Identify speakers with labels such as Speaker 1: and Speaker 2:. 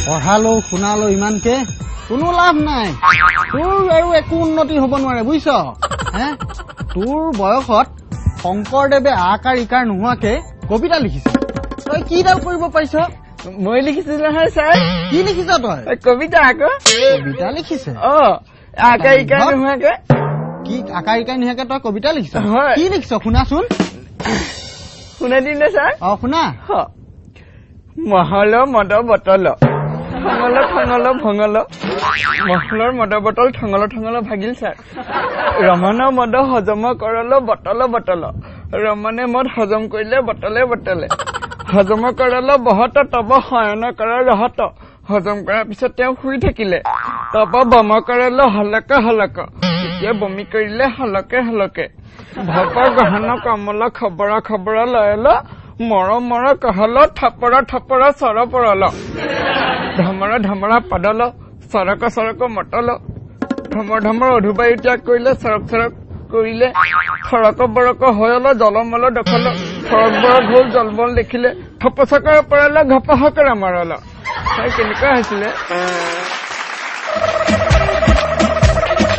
Speaker 1: পঢ়ালো শুনালো ইমানকে, কোনো লাভ নাই। তোৰ আৰু একো উন্নতি হ'ব নোৱাৰে, বুজিছ হে? তোৰ বয়সত শংকৰদেৱে আকাৰ ইকাৰ নোহোৱাকে কবিতা লিখিছে, তই কিডাল কৰিব পাৰিছ?
Speaker 2: মই লিখিছো নহয় ছাৰ।
Speaker 1: কি লিখিছ তই?
Speaker 2: কবিতা আকৌ।
Speaker 1: কবিতা লিখিছে?
Speaker 2: অ, আকাৰ ইকাৰ নোহোৱাকে।
Speaker 1: কি, আকাৰ ইকাৰ নোহোৱাকে তই কবিতা লিখিছ?
Speaker 2: হয়।
Speaker 1: কি লিখিছ, শুনাচোন।
Speaker 2: শুনাই দিম নে ছাৰ?
Speaker 1: অ, শুনা।
Speaker 2: মহল মদ বটল ঠঙল ঠঙল ভঙল, মহলৰ মদ বটল ঠঙল ঠঙল ভাগিল ছাৰ। ৰমন মদ হজম কৰল বটল বটল, ৰমনে মদ হজম কৰিলে বটলে বটলে। হজম কৰল বহত তব শয়ন কৰ ৰহত, হজম কৰাৰ পিছত তেওঁ শুই থাকিলে। তব বম কৰল হলক হলক, তেতিয়া বমি কৰিলে হলকে হলকে। ভৱ গহন কমল খবৰ খবৰ লয়ল, মৰ মৰ কহল থাপৰ থাপৰ চৰ পৰল। ধমৰা ধমৰা পাদল চৰক চৰক মটল, ধমৰ ধমৰ অধুবায়ু ত্যাগ কৰিলে, চৰক চৰক কৰিলে। থৰক বৰক হয়ল জলমল দখল, থৰক বৰক হ'ল জলমল দেখিলে। থপচকৰ পৰল ঘপহকৰ মাৰল। কেনেকুৱা হৈছিলে?